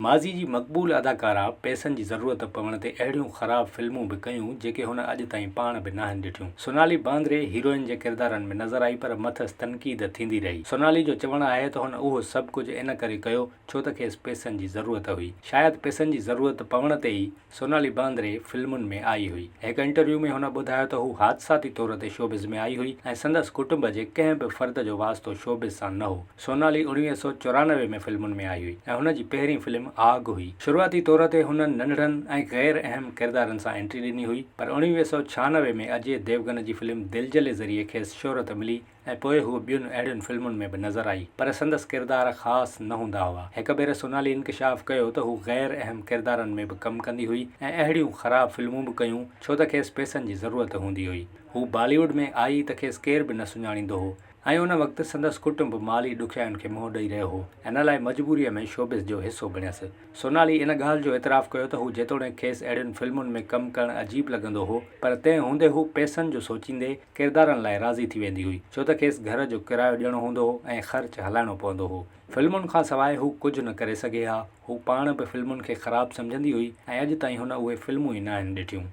ماضي جي مقبول اداڪارا پئسن جي ضرورت پوڻ تي اهڙيون خراب فلمون به ڪيون جيڪي هن اڄ تائين پاڻ به ناهن ڏٺيون. سونالي باندري هيروئن جي ڪردارن ۾ نظر آئي پر مٿس تنقيد ٿيندي رهي. سونالي جو چوڻ آهي ته هن اهو سڀ ڪجهه ان ڪري ڪيو ڇو ته کيس پئسن جي ضرورت هئي. شايد پئسن جي ضرورت پوڻ تي ئي سونالي باندري فلمن ۾ آئي هئي. هڪ انٽرويو ۾ هن ٻڌايو ته هو حادثاتي طور تي شوبز ۾ آئي هئي ۽ سندس ڪٽنب جي ڪنهن به فرد جو واسطو شوبز سان نه هو. سونالي 1994 ۾ فلمن ۾ آئي هئي ۽ هن جي پهرين فلم آگ هئي. شروعاتي طور تي هن ننڍڙن ۽ غير اهم ڪردارن سان انٽري ڏني هئي پر 1996 ۾ اجي ديوگن جي فلم دلجلي ذريعي کيس شهرت ملي ۽ پوء هوء ٻين اهڙين فلمن ۾ به نظر آئي، پر سندس ڪردار خاص نه هوندا هئا. هڪ ڀيري سونالي انڪشاف ڪيو ته هوء غير اهم ڪردارن ۾ به ڪم ڪندي هئي ۽ اهڙيون خراب فلمون به ڪيون، ڇو ته کيس پئسن جي ضرورت هوندي هئي. هوء بالي ووڊ ۾ آئي ته کيس ڪير به نه سڃاڻيندو هو ۽ ان وقت سندس ڪٽنب مالي ڏکيائين کي منهن ڏئي رهيو هو، ان لاء مجبوريء ۾ شوبز جو حصو بڻيس. سونالي ان ڳالهه جو اعتراف ڪيو ته هو جيتوڻيڪ کيس اهڙين فلمن ۾ ڪم ڪرڻ عجيب لڳندو هو پر تنهن هوندي هو پئسن جو سوچيندي ڪردارن لاء راضي ٿي ويندي هئي ڇو ته کيس گهر جو ڪرايو ڏيڻو هوندو هو ۽ خرچ هلائڻو پوندو هو. فلمن کان سواء هو ڪجهه نه ڪري سگهي ها. هو پاڻ به فلمن کي خراب سمجهندي هئي ۽ اڄ تائين هن اهي فلمون ئي ناهن ڏٺيون.